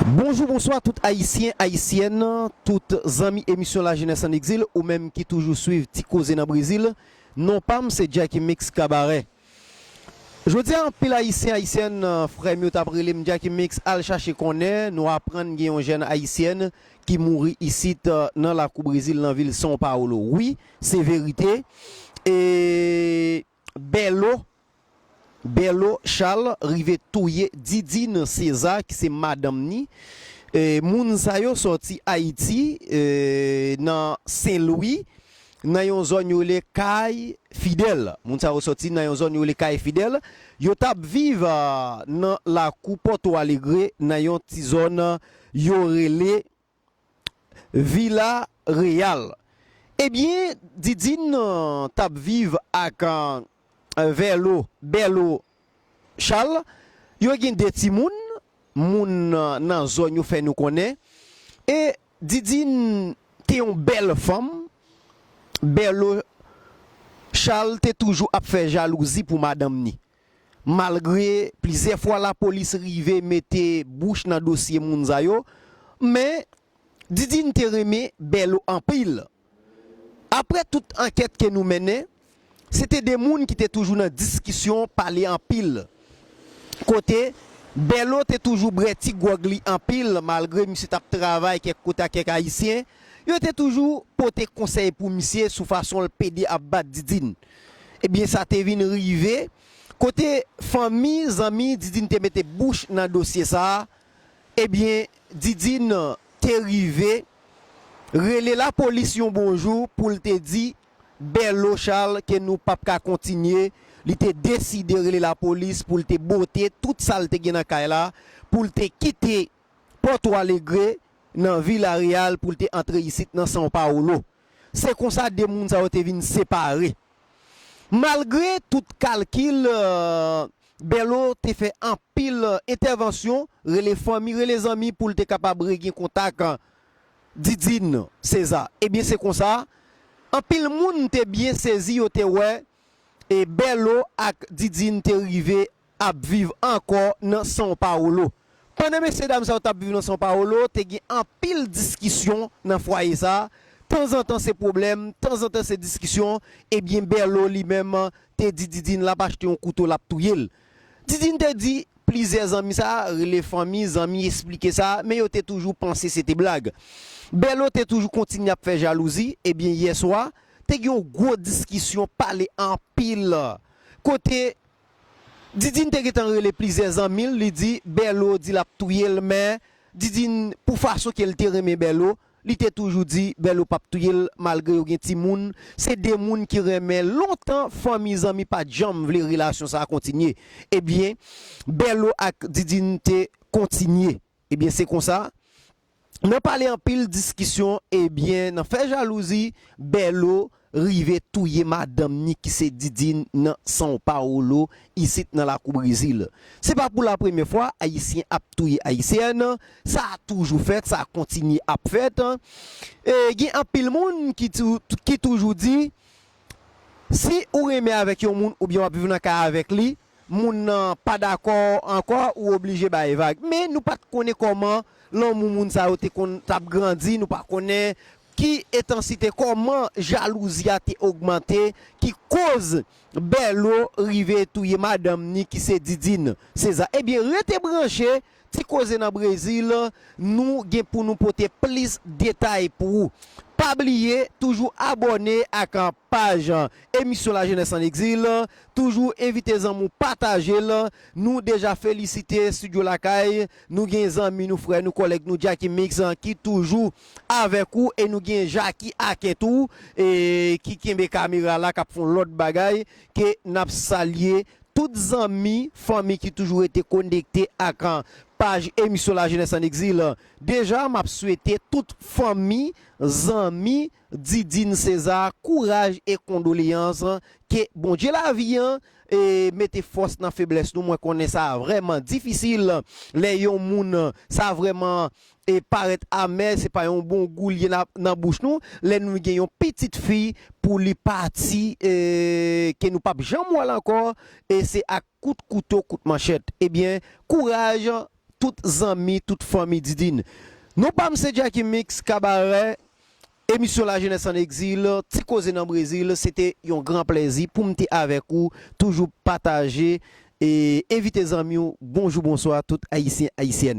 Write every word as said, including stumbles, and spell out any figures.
Bonjou, bonswa tout Ayisyen, Ayisyèn, tout zanmi emisyon La Jeunesse en Exil, ou menm ki toujou swiv Ti Koze nan Brezil. Non pa m se Jacky Mix Kabarè. Jodi a, anpil Ayisyen, Ayisyèn, frè m yo t ap rele m Jacky Mix, al chache konnen, nou aprann gen yon jèn Ayisyèn ki mouri isit, nan lakou Brezil, nan vil São Paulo. Wi, se verite. E Bèlo, Bèlo Charles rive touye Didine César, ki se madanm ni. E, moun sa yo sòti Ayiti, e, nan Sen Lwi, nan yon zòn yo rele Kay Fidèl. Moun sa yo sòti nan yon zòn yo rele Kay Fidèl. Yo t ap viv, a, nan lakou Porto Alegre, nan yon ti zòn yo rele Vila Real. Ebyen, Didine, a, t ap viv ak, a, Vèlo, Bèlo Charles. Yo gen de timoun, moun, a, nan zòn yo fè nou konnen. E Didine te yon bèl fanm. Bèlo Charles te toujou ap fè jalouzi pou madanm ni. Malgre plizyè fwa lapolis rive mete bouch nan dosye moun sa yo, men Didine te renmen Bèlo anpil. Apre tout ankèt ke nou mennen, se te de moun ki te toujou nan diskisyon, pale anpil. Kote Bèlo te toujou bwè ti gwòg li anpil, malgre misye t ap travay kèk kote ak kèk Ayisyen, yo te toujou pote konsèy pou misye sou fason l pede ap bat Didine. Ebyen, sa te vin rive, kote fanmi, zanmi Didine te mete bouch nan dosye sa a, ebyen, Didine te rive rele lapolis yon bonjou pou l te di Bèlo Charles ke nou p ap ka kontinye. Li te deside rele lapolis pou l te bote tout sa l te gen nan kay la, pou l te kite Porto Alegre nan Vila Real pou l te antre isit nan São Paulo. Se konsa de moun sa yo te vin separe. Malgre tout kalkil, e, Bèlo te fè anpil, e, entèvansyon, rele fanmi, rele zanmi pou l te kapab regen kontak, e, Didine César. Ebyen, se konsa, anpil moun te byen sezi, yo te wè, e, Bèlo ak Didine te rive ap viv ankò nan São Paulo. Pandan mesyedam sa yo t ap viv nan São Paulo, te gen anpil diskisyon nan fwaye sa. Tanzantan se pwoblèm, tanzantan se diskisyon. Ebyen, Bèlo li menm te di Didine l ap achte yon kouto, l ap touye l. Didine te di plizyè zanmi sa, rele fanmi, zanmi, esplike sa, men yo te toujou panse se te blag. Bèlo te toujou kontinye ap fè jalouzi. Ebyen, yè swa, te gen yon gwo diskisyon, pale anpil. Kote Didine te gentan rele plizyè zanmi l, li di Bèlo di l ap touye l, men Didine, pou fason ke l te renmen Bèlo, li te toujou di Bèlo p ap touye l, malgre yo gen timoun. Se de moun ki renmen lontan, fanmi, zanmi, pa t janm vle relasyon sa a kontinye. Ebyen, Bèlo ak Didine te kontinye. Ebyen, se konsa, nan pale anpil, diskisyon, ebyen, nan fè jalouzi, Bèlo rive touye madanm ni ki se Didine nan São Paulo, isit nan lakou Brezil. Se pa pou la premyè fwa Ayisyen ap touye Ayisyèn, sa toujou fèt, sa kontinye ap fèt. E gen anpil moun ki tou-, ki toujou di, si ou renmen avèk yon moun oubyen w ap viv nan kay avèk li, moun nan pa dakò ankò, ou oblije bay vag. Men nou pa t konnen kòman lanmou moun sa yo te konn t ap grandi, nou pa konnen ki entansite, kòman jalouzi a te ogmante, ki koz Bèlo rive touye madanm ni ki se Didine César. Ebyen, rete branche, Ti Koze nan Brezil, nou gen pou nou pote plis detay pou ou. Pa bliye, toujou abòne ak paj Emisyon La Jeunesse en Exil. Toujou envite zanmi w pataje l. Nou deja felisite Studio Lakay. Nou gen zanmi nou, frè nou, kòlèg nou, Jacky Mix, ki toujou avèk ou. E nou gen Jacky Aken tou, e ki kenbe kamera la, k ap fè yon lòt bagay, ke n ap salye tout zanmi, fanmi ki toujou rete konekte ak, a, paj Emisyon La Jeunesse en Exil. Deja, m ap swete tout fanmi, zanmi Didine César kouraj e kondoleyans, ke Bondye lavi an, e, mete fòs nan feblès nou. Mwen konnen sa vrèman difisil lè yon moun, sa vrèman, e, parèt amè, se pa yon bon gou l ye nan, nan bouch nou. Lè nou gen yon pitit fi pou li pati, e, ke nou p ap janm wè l ankò, e se ak kout kouto, kout manchèt. Ebyen, kouraj, tout zanmi, tout fanmi Didine. Non pa m se Jacky Mix Kabarè, emisyon La Jeunesse en Exil, ti koze nan Brezil, se te yon gran plèzi pou m te avèk ou, toujou pataje e envite zanmi w, bonjou, bonswa, tout Ayisyen, Ayisyèn.